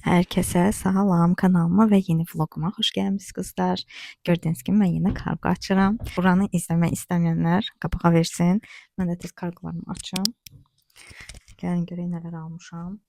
Herkese salam, kanalıma ve yeni vloguma hoş gelmişsiniz kızlar. Gördüğünüz gibi ben yine kargo açıram. Buranı izlemek istemeyenler qabağa versin. Ben de tez kargolarımı açım. Gəlin görək nələr almışam.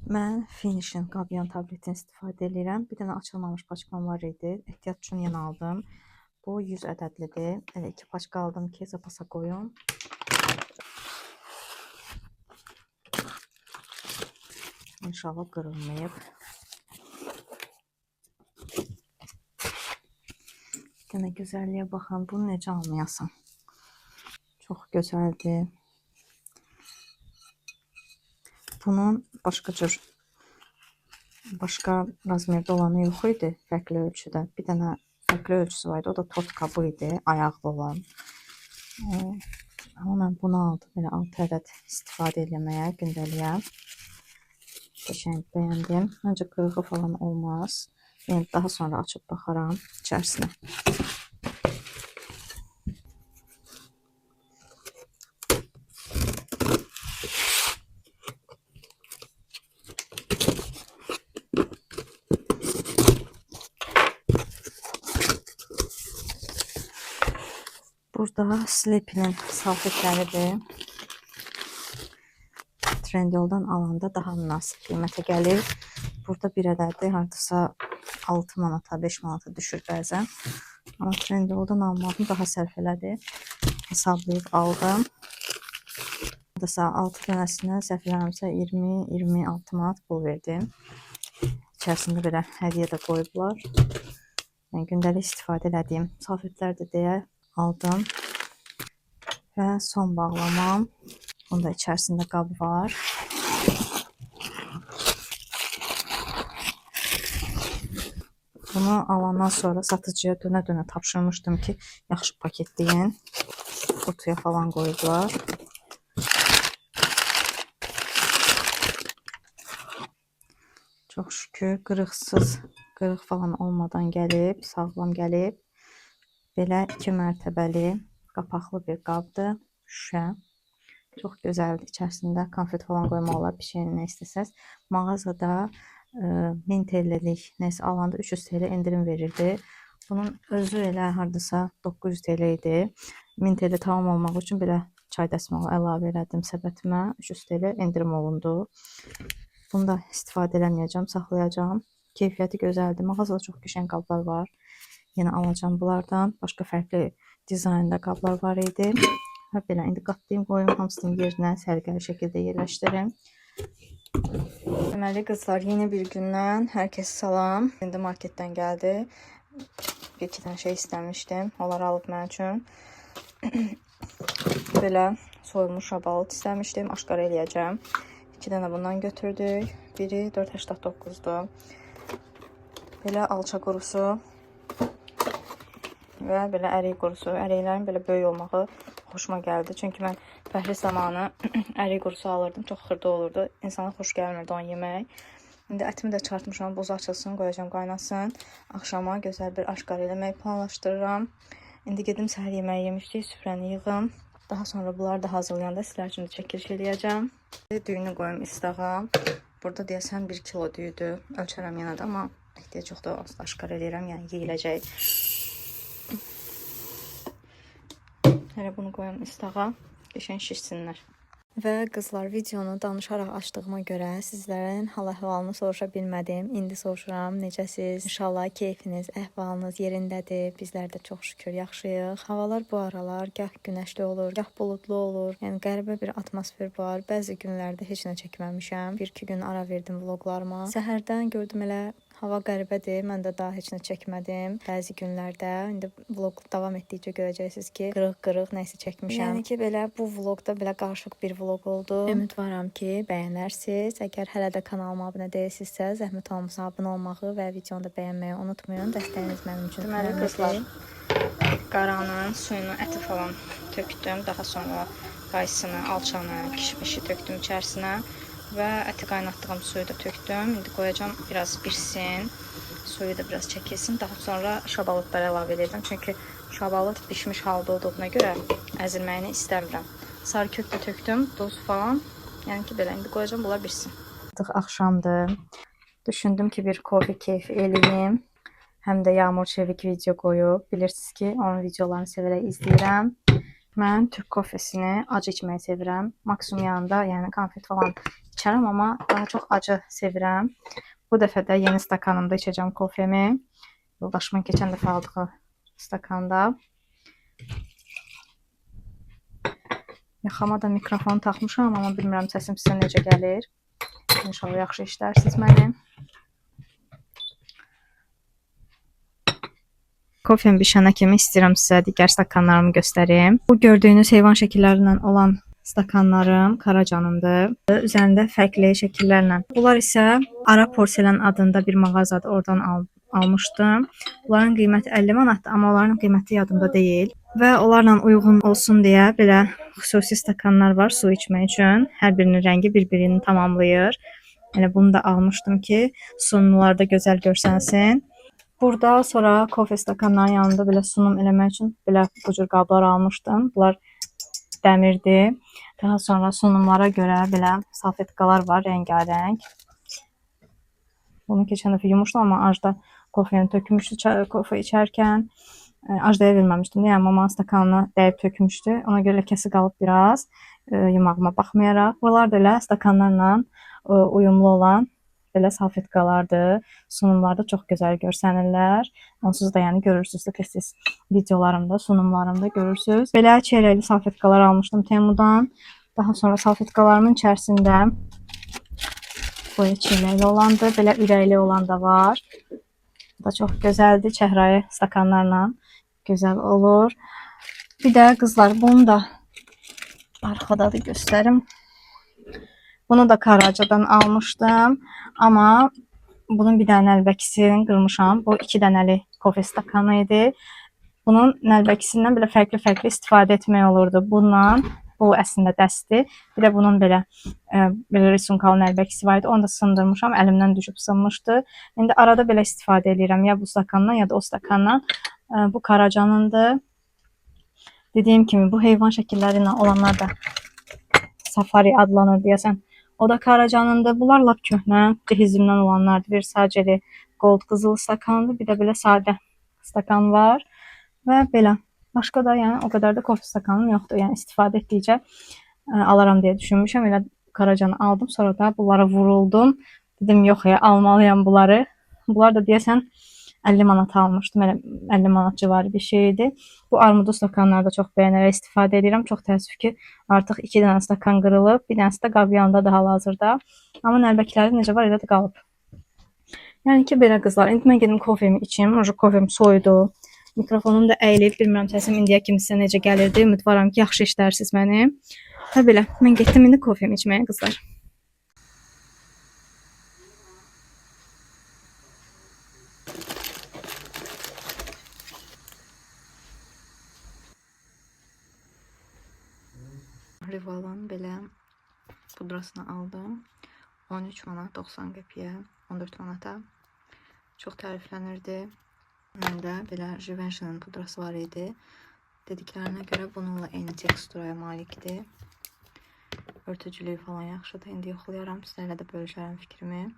Mən Finish'in qabyan tabletini istifadə edirəm. Bir dənə açılmamış paçkam var idi. Ehtiyat üçün yenə aldım. Bu 100 ədədlidir. Elə 2 paçka aldım ki, zapasa qoyum. İnşallah qırılmayıb. Bir dənə gözəlliyə baxın. Bunu necə almayasan? Çox gözəldir. Bunun başqa cür, başqa razmerdə olanı yox idi, fərqli ölçüdə. Bir dənə fərqli ölçüsü var idi. O da tort qabı idi, ayaqlı olan. Amma mən bunu aldım. Belə 6 ədəd istifadə eləməyə, gündəliyə. Qəşəng, bəyəndim. Məncə qırığı falan olmaz. Yəni daha sonra açıb baxaram içərisinə. Burada Sleepy'nin salfetləridir. Trendyoldan alanda daha münasib qiymətə gəlir. Burada bir ədədi hardasa 6 manata, 5 manata düşür bəzən. Amma Trendyoldan almağım daha sərfələdir. Hesablayıb aldım. Hardasa 6 dənəsinə səhv eləmirəmsə 20-26 manat pul verdim. İçərisində belə hədiyyə də qoyublar. Yəni gündəlik istifadə elədiyim salfetlərdir deyə aldım. Və son bağlamam. Bunda içərisində qab var. Bunu alandan sonra satıcıya dönə-dönə tapşırmışdım ki, yaxşı paketləyin. Qutuya falan qoyublar. Çox şükür qırıqsız, qırıq falan olmadan gəlib, sağlam gəlib. Belə 2 mərtəbəli qapaqlı bir qabdır, şüşə. Çox gözəldir. İçərisində konfet falan qoymaq olar, bir şey nə istəsəz. Mağazada 1000 TL-lik nəsə alanda 300 TL endirim verirdi. Bunun özü elə hardasa 900 TL idi. 1000 TL tamam olmaq üçün belə çay dəsmalı əlavə elədim səbətimə. 300 TL endirim olundu. Bunu da istifadə eləməyəcəm, saxlayacağam. Keyfiyyəti gözəldir. Mağazada çox qəşəng qablar var. Yenə alacağam bunlardan. Başqa fərqli dizaynda qablar var idi. Və belə indi qatlayım, qoyum hamısını yerinə səliqəli şəkildə yerləşdirim. Deməli qızlar, yeni bir gündən hər kəsə salam. İndi marketdən gəldi. Bir iki dənə şey istəmişdim. Onları alıb mənim üçün. Belə soyulmuş şabalıd istəmişdim. Aşqara eləyəcəm. 2 dənə bundan götürdük. Biri 4,89-dur. Belə alça qurusu və belə ərik qurusu. Əriklərin belə böyük olmağı xoşuma gəldi. Çünki mən pəhriz zamanı ərik qurusu alırdım. Çox xırda olurdu. İnsana xoş gəlmirdi onu yemək. İndi ətimi də çıxartmışam. Buzu açılsın, qoyacağam qaynasın. Axşama gözəl bir aşqara eləmək planlaşdırıram. İndi gedim səhər yeməyi yemişdik, süfrəni yığım. Daha sonra bunları da hazırlayanda sizlər üçün də çəkiliş eləyəcəm. Düyünü qoyum istağa. Burada deyəsən 1 kilo düyüdür. Ölçərəm yenə də, amma ehtiyac yoxdur. Az aşqara eləyirəm, yəni yeyiləcək. Hələ bunu qoyum istağa. Qəşəng şişsinlər. Və qızlar, videonu danışaraq açdığıma görə sizlərin hal-əhvalını soruşa bilmədim. İndi soruşuram, necəsiz? İnşallah keyfiniz, əhvalınız yerindədir. Bizlər də çox şükür yaxşıyıq. Havalar bu aralar gah günəşli olur, gah buludlu olur. Yəni qəribə bir atmosfer var. Bəzi günlərdə heç nə çəkməmişəm. Bir-iki gün ara verdim vloqlarıma. Səhərdən gördüm elə hava qəribədir. Mən də daha heç nə çəkmədim. Bəzi günlərdə indi vloq davam etdikcə görəcəksiniz ki, qırıq-qırıq nəsə çəkmişəm. Yəni ki, belə bu vloqda belə qarışıq bir vloq oldu. Ümidvaram ki, bəyənərsiniz. Əgər hələ də kanalıma abunə deyilsinizsə, zəhmət olmasa abunə olmağı və videonu da bəyənməyi unutmayın. Dəstəyiniz mənim üçün Deməli önəmlidir. Qızlar, qaranın suyunu, əti falan tökdüm. Daha sonra qaysını, alçanı, kişmişi tökdüm içərisinə və əti qaynatdığım suyu da tökdüm. İndi qoyacağam biraz bişsin. Suyu da biraz çəkilsin. Daha sonra şabalıdları əlavə edəcəm. Çünki şabalıb bişmiş halda olduğuna görə əzilməyini istəmirəm. Sarı kök də tökdüm, duz falan. Yəni ki, belə indi qoyacağam bunlar bişsin. Artıq axşamdır. Düşündüm ki, bir kofe keyfi eləyim. Həm də Yağmur Çevik video qoyub. Bilirsiniz ki, onun videolarını sevərək izləyirəm. Mən türk kofesini acı içməyi sevirəm. Maksimum yanında, yəni konfet falan içərəm, amma daha çox acı sevirəm. Bu dəfə də yeni stakanımda içəcəm kofemi. Yoldaşımın keçən dəfə aldığı stakanda. Yaxama da mikrofon taxmışam, amma bilmirəm səsim sizə necə gəlir. İnşallah yaxşı işlərsiniz məni. Kofem bişənə kimi istəyirəm sizə digər stakanlarımı göstərim. Bu gördüyünüz heyvan şəkilləri ilə olan stakanlarım Karacanındır. Üzərində fərqli şəkillərlə. Bunlar isə Ara Porselen adında bir mağazadır. Oradan almışdım. Bunların qiyməti 50 manatdır, amma onların qiyməti yadımda deyil. Və onlarla uyğun olsun deyə belə xüsusi stakanlar var su içmək üçün. Hər birinin rəngi bir-birini tamamlayır. Elə bunu da almışdım ki, sunumlarda gözəl görsənsin. Burada sonra kofe stakanlarının yanında belə sunum eləmək üçün belə bu cür qablar almışdım. Bunlar dəmirdir. Daha sonra sunumlara görə belə salfetkalar var, rəngarəng. Bunu keçən dəfə yumuşdum, amma Ajda kofeni tökmüşdü kofe içərkən. Ajdaya verməmişdim. Yəni mamanın stakanına dəyib tökmüşdü. Ona görə ləkəsi qalıb biraz, yumağıma baxmayaraq. Bunlar da elə stakanlarla uyumlu olan belə salfetkalardır. Sunumlarda çox gözəl görsənirlər. Onsuz da yəni görürsünüz də tez-tez videolarımda, sunumlarımda görürsünüz. Belə çeyrəkli salfetkalar almışdım Temudan. Daha sonra salfetkalarımın içərisində bu çeyrəkli olandır, belə ürəkli olan da var. Bu da çox gözəldir. Çəhrayı stakanlarla gözəl olur. Bir də qızlar, bunu da arxada da göstərim. Bunu da Karacadan almışdım. Amma bunun bir dənə nəlbəkisini qırmışam. Bu 2 dənəli kofe stakanı idi. Bunun nəlbəkisindən belə fərqli-fərqli istifadə etmək olurdu. Bundan, bu əslində dəstdir. Bir də bunun belə belə risunkalı nəlbəkisi var idi. Onu da sındırmışam. Əlimdən düşüb sınmışdı. İndi arada belə istifadə eləyirəm. Ya bu stakandan, ya da o stakandan. Bu Karacanındır. Dediyim kimi bu heyvan şəkilləri ilə olanlar da Safari adlanır deyəsən. O da Karacanındır. Bunlar lap köhnə, cehizimdən olanlardır. Bir Saceli gold qızıl stakandır. Bir də belə sadə stakan var. Və belə. Başqa da yəni o qədər də kofe stakanım yoxdur. Yəni istifadə etdikcə alaram deyə düşünmüşəm. Elə Karacanı aldım. Sonra da bunlara vuruldum. Dedim yox ya, almalıyam bunları. Bunlar da deyəsən 50 manata almışdım. Elə 50 manat civarı bir şey idi. Bu armudu stakanları da çox bəyənərək istifadə edirəm. Çox təəssüf ki, artıq 2 dənə stakan qırılıb. Bir dənəsi də qab yanındadır hal-hazırda. Amma nəlbəkləri necə var elə də qalıb. Yəni ki, belə qızlar. İndi mən gedim kofemi içim. Uje kofem soyudu. Mikrofonum da əyilib. Bilmirəm səsim indiyə kimi sizə necə gəlirdi. Ümidvaram ki, yaxşı işlərsiniz məni. Və belə, mən getdim indi kofemi içməyə qızlar. Rivalın belə pudrasını aldım. 13 manat 90 qəpiyə, 14 manata. Çox təriflənirdi. Məndə belə Givenchy'nin pudrası var idi. Dediklərinə görə bununla eyni teksturaya malikdir. Örtücülüyü falan yaxşıdır. İndi yoxlayaram, sizlərlə də bölüşərəm fikrimi.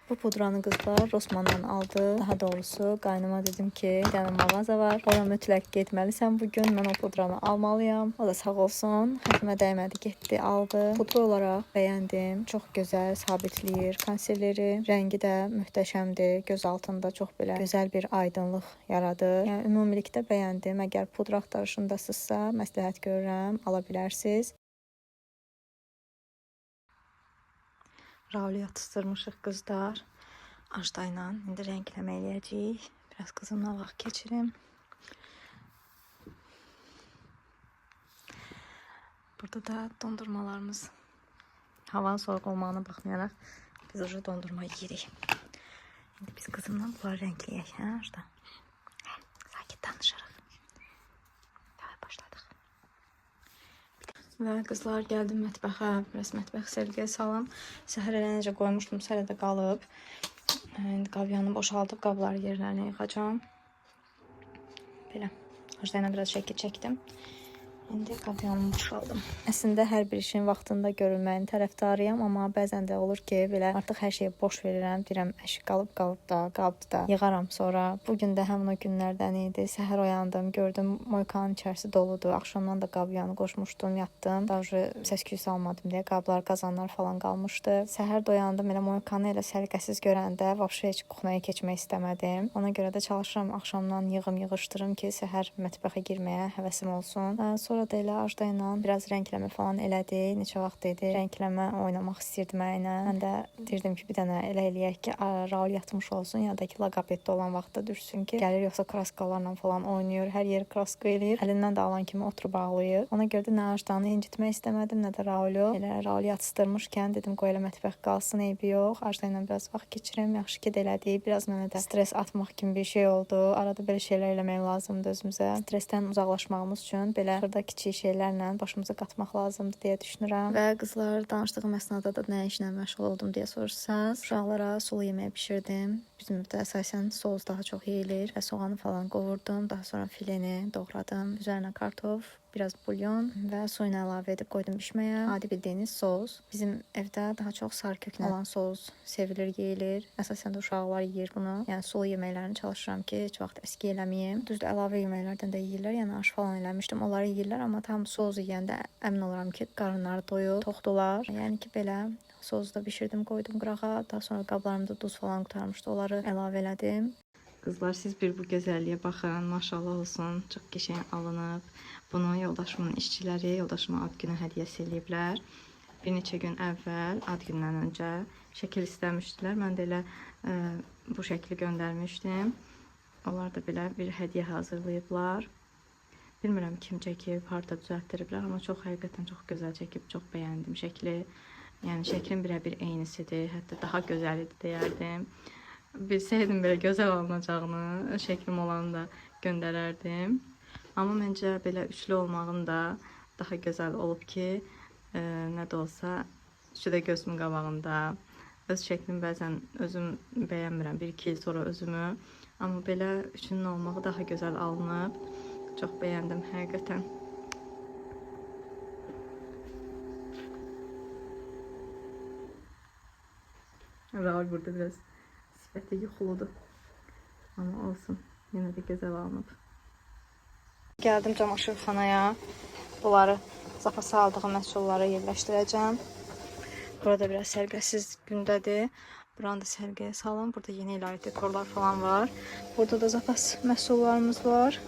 Bu pudranı qızlar Rossmanndan aldı. Daha doğrusu qaynıma dedim ki, bir dənə mağaza var. Ora mütləq getməlisən bu gün. Mən o pudranı almalıyam. O da sağ olsun. Xətrimə dəymədi, getdi, aldı. Pudra olaraq bəyəndim. Çox gözəl sabitləyir konsileri. Rəngi də möhtəşəmdir. Göz altında çox belə gözəl bir aydınlıq yaradır. Yəni ümumilikdə bəyəndim. Əgər pudra axtarışındasınızsa, məsləhət görürəm, ala bilərsiniz. Rauli yatızdırmışıq qızlar. Ajda ilə indi rəngləmə eləyəcəyik. Biraz qızımla vaxt keçirim. Burada da dondurmalarımız. Havanın soyuq olmağına baxmayaraq biz ucu dondurma yeyirik. İndi biz qızımla bunları rəngləyək, hə Ajda? Sakit danışırıq. Davay, başladıq. Və qızlar, gəldim mətbəxə. Biraz mətbəx sərgiyə salım. Səhər elə necə qoymuşdum, hələ də qalıb. İndi qabyanı boşaldıb qabları yerlərinə yığacağam. Belə. Ajda ilə biraz şəkil çəkdim. İndi qabyanımı boşaldım. Əslində hər bir işin vaxtında görülməyinin tərəfdarıyam, amma bəzən də olur ki, belə artıq hər şeyi boş verirəm, deyirəm, əşi qalıb da, qabdı da, yığaram sonra. Bu gün də həmin o günlərdən idi. Səhər oyandım, gördüm moykanın içərisi doludur. Axşamdan da qabyanı qoşmuşdum, yatdım. Daha səs-küy salmadım deyə qablar, qazanlar falan qalmışdı. Səhər də oyandım, elə moykanı elə səliqəsiz görəndə vəbşə heç kuxnaya keçmək istəmədim. Ona görə də çalışıram axşamdan yığım, yığışdırım ki, səhər mətbəxə girməyə həvəsim olsun. Sonra da elə Ajda ilə biraz rəngləmə falan elədi. Neçə vaxt idi rəngləmə oynamaq istəyirdi mənlə. Mən də deyirdim ki, bir dənə elə eləyək ki, Raul yatmış olsun ya da ki, laqapeddə olan vaxtda düşsün ki, gəlir yoxsa kraskalarla falan oynayır, hər yeri kraska eləyir. Əlindən də alan kimi oturub ağlayır. Ona görə də nə Ajdanı incitmək istəmədim, nə də Raulu. Elə Raul yatıstırmışkən dedim qoy elə mətbəx qalsın, eybi yox. Ajda ilə biraz vaxt keçirim. Yaxşı ki də elədi. Biraz mənə də stres atmaq kimi bir şey oldu. Arada belə şeylər eləmək lazımdır özümüzə. Stressdən uzaqlaşmağımız üçün belə xırda kiçik şeylərlə başımıza qatmaq lazımdır deyə düşünürəm. Və qızlar, danışdığım əsnada da nə işlə məşğul oldum deyə soruşsanız, uşaqlara sulu yemək bişirdim. Bizim evdə əsasən sous daha çox yeyilir və soğanı falan qovurdum. Daha sonra fileni doğradım. Üzərinə kartof, biraz bulyon və suyunu əlavə edib qoydum bişməyə. Adi bildiyiniz sous. Bizim evdə daha çox sarı köklə olan sous sevilir, yeyilir. Əsasən də uşaqlar yeyir bunu. Yəni sulu yeməklərini çalışıram ki, heç vaxt əski eləməyim. Düzdür, əlavə yeməklərdən də yeyirlər. Yəni aş falan eləmişdim. Onları yeyirlər, amma tam sous yeyəndə əmin oluram ki, qarınları doyur, toxdular. Yəni ki, belə sousu da bişirdim, qoydum qırağa. Daha sonra qablarımda duz falan qurtarmışdı. Onları əlavə elədim. Qızlar, siz bir bu gözəlliyə baxın. Maşallah olsun. Çox qəşəng alınıb. Bunu yoldaşımın işçiləri yoldaşıma ad günü hədiyyəsi eləyiblər. Bir neçə gün əvvəl, ad gündən öncə şəkil istəmişdilər. Mən də elə bu şəkli göndərmişdim. Onlar da belə bir hədiyyə hazırlayıblar. Bilmirəm kim çəkib, harda düzəltdiriblər, amma çox həqiqətən çox gözəl çəkib, çox bəyəndim şəkli. Yəni şəklin birəbir eynisidir, hətta daha gözəlidir deyərdim. Bilsəydim belə gözəl alınacağını, şəklim olanı da göndərərdim. Amma məncə belə üçlü olmağın da daha gözəl olub ki, nə də olsa üçü də gözümün qabağında. Öz şəklimi bəzən özüm bəyənmirəm, 1-2 il sonra özümü. Amma belə üçünün olmağı daha gözəl alınıb. Çox bəyəndim həqiqətən. Raul burada biraz sifəti yuxuludur. Amma olsun, yenə də gözəl alınıb. Gəldim camaşırxanaya. Bunları zapasa aldığım məhsulları yerləşdirəcəm. Burada biraz səliqəsiz gündədir. Buranı da səliqəyə salın. Burada yeni ilə aid dekorlar falan var. Burada da zapas məhsullarımız var.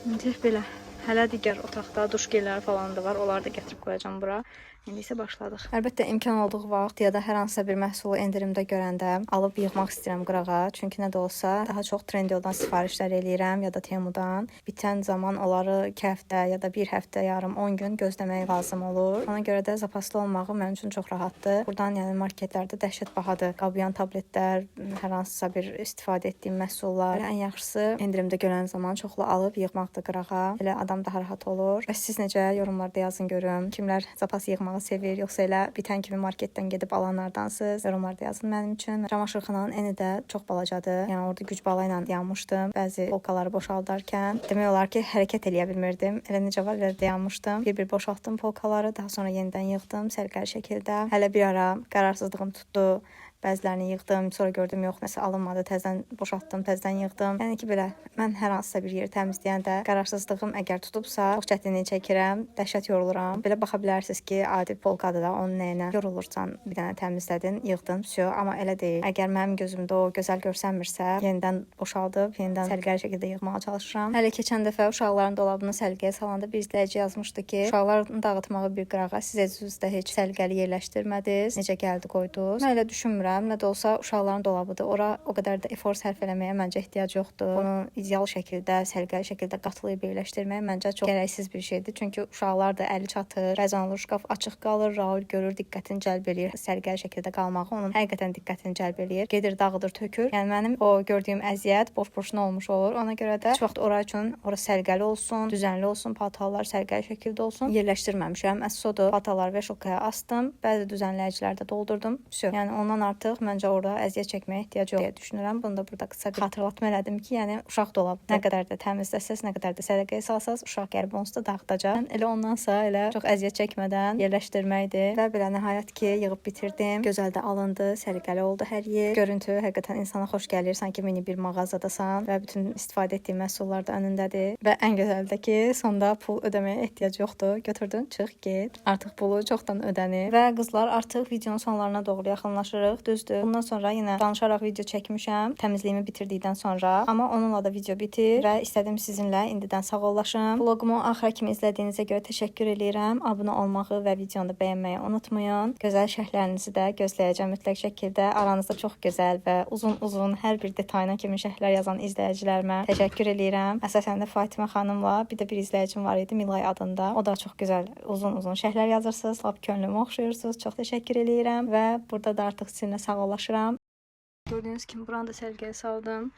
İndi belə. Hələ digər otaqda duş gelləri falan da var. Onları da gətirib qoyacağam bura. İndi isə başladıq. Əlbəttə imkan olduğu vaxt ya da hər hansısa bir məhsulu endirimdə görəndə alıb yığmaq istəyirəm qırağa. Çünki nə də olsa daha çox Trendyoldan sifarişlər eləyirəm ya da Temudan. Bitən zaman onları 2 həftə ya da 1 həftə, yarım, 10 gün gözləmək lazım olur. Ona görə də zapaslı olmağı mənim üçün çox rahatdır. Buradan yəni marketlərdə dəhşət bahadır. Qabyan tabletlər, hər hansısa bir istifadə etdiyim məhsullar. Ən yaxşısı endirimdə görən zaman çoxlu alıb yığmaqdır qırağa. Elə adam daha rahat olur. Bəs siz necə? Yorumlarda yazın görüm. Kimlər zapas yığmağı sevir, yoxsa elə bitən kimi marketdən gedib alanlardansınız? Yorumlarda yazın mənim üçün. Camaşırxananın eni də çox balacadır. Yəni orada güc bala ilə dayanmışdım. Bəzi polkaları boşaldarkən demək olar ki, hərəkət eləyə bilmirdim. Elə necə var, elə dayanmışdım. Bir-bir boşaltdım polkaları, daha sonra yenidən yığdım səliqəli şəkildə. Hələ bir ara qərarsızlığım tutdu. Bəzilərini yığdım, sonra gördüm yox, nəsə alınmadı, təzədən boşaltdım, təzədən yığdım. Yəni ki, belə mən hər hansısa bir yeri təmizləyəndə qərarsızlığım əgər tutubsa, çox çətinlik çəkirəm, dəhşət yoruluram. Belə baxa bilərsiniz ki, adi polkadır da, onun nəyinə yorulursan, bir dənə təmizlədin, yığdın, vəsə, amma elə deyil. Əgər mənim gözümdə o gözəl görsənmirsə, yenidən boşaldıb, yenidən səliqəli şəkildə yığmağa çalışıram. Hələ keçən dəfə uşaqların dolabını səliqəyə salanda bir izləyici yazmışdı ki, uşaqların dağıtmağı bir qırağa, siz özünüz də heç səliqəli yerləşdirmədiniz, necə gəldi qoydunuz. Mən elə düşünmürəm. Nə də olsa uşaqların dolabıdır. Ora o qədər də efor sərf eləməyə məncə ehtiyac yoxdur. Bunu ideal şəkildə, səliqəli şəkildə qatlayıb yerləşdirmək məncə çox gərəksiz bir şeydir. Çünki uşaqlar da əli çatır. Bəzən olur şkaf açıq qalır, Raul görür, diqqətini cəlb eləyir. Səliqəli şəkildə qalmağı onun həqiqətən diqqətini cəlb eləyir. Gedir, dağıdır, tökür. Yəni mənim o gördüyüm əziyyət boş-boşuna olmuş olur. Ona görə də heç vaxt ora üçün ora səliqəli olsun, düzənli olsun, paltarlar səliqəli şəkildə olsun yerləşdirməmişəm. Əsas odur, paltarları veşalkaya astım, bəzi düzənləyicilərdə doldurdum. Vəsə. Yəni ondan artıq Artıq məncə orada əziyyət çəkməyə ehtiyac yox deyə düşünürəm. Bunu da burada qısa bir xatırlatma elədim ki, yəni uşaq dolabı nə qədər də təmizləsəz, nə qədər də səliqəyə salsaz, uşaq gəlib onsuz da dağıdacaq. Elə ondansa elə çox əziyyət çəkmədən yerləşdirməkdir. Və belə nəhayət ki, yığıb bitirdim. Gözəl də alındı, səliqəli oldu hər yer. Görüntü həqiqətən insana xoş gəlir, sanki mini bir mağazadasan və bütün istifadə etdiyin məhsullar da önündədir. Və ən gözəli də ki, sonda pul ödəməyə ehtiyac yoxdur. Götürdün, çıx, get. Artıq pulu çoxdan ödənib. Və qızlar, artıq videonun sonlarına doğru yaxınlaşırıq. Düzdür. Bundan sonra yenə danışaraq video çəkmişəm, təmizliyimi bitirdikdən sonra. Amma onunla da video bitir və istədim sizinlə indidən sağollaşım. Vloqumu axıra kimi izlədiyinizə görə təşəkkür eləyirəm. Abunə olmağı və videonu da bəyənməyi unutmayın. Gözəl şərhlərinizi də gözləyəcəm mütləq şəkildə. Aranızda çox gözəl və uzun-uzun hər bir detayına kimi şərhlər yazan izləyicilərimə təşəkkür eləyirəm. Əsasən də Fatimə xanımla bir də bir izləyicim var idi Milay adında. O da çox gözəl uzun-uzun şərhlər yazırsınız. Lap könlümü oxşayırsınız. Çox təşəkkür eləyirəm və burada da artıq sizinlə sağollaşıram. Gördüyünüz kimi buranı da səliqəyə saldım.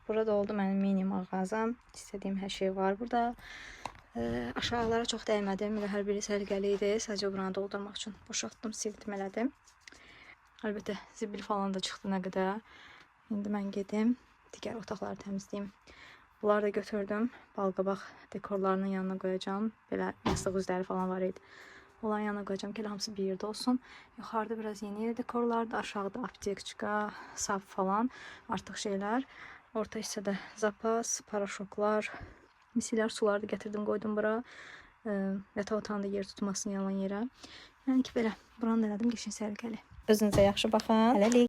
Burada oldu mənim mini mağazam. İstədiyim hər şey var burada. Aşağılara çox dəymədim. Elə hər biri səliqəli idi. Sadəcə buranı doldurmaq üçün boşaltdım, sildim, elədim. Əlbəttə zibil falan da çıxdı nə qədər. İndi mən gedim digər otaqları təmizləyim. Bunları da götürdüm. Balqabaq dekorlarının yanına qoyacağam. Belə yastıq üzləri falan var idi. Onların yanına qoyacağam ki, elə hamısı bir yerdə olsun. Yuxarıda biraz yeni dekorlardır. Aşağıda aptekçka, sap falan artıq şeylər. Orta hissədə zapas, paraşoklar, misillər suları da gətirdim, qoydum bura. Yataq otağında yer tutmasın yalan yerə. Yəni ki, belə. Buranı da elədim, qəşəng səliqəli. Özünüzə yaxşı baxın. Hələlik.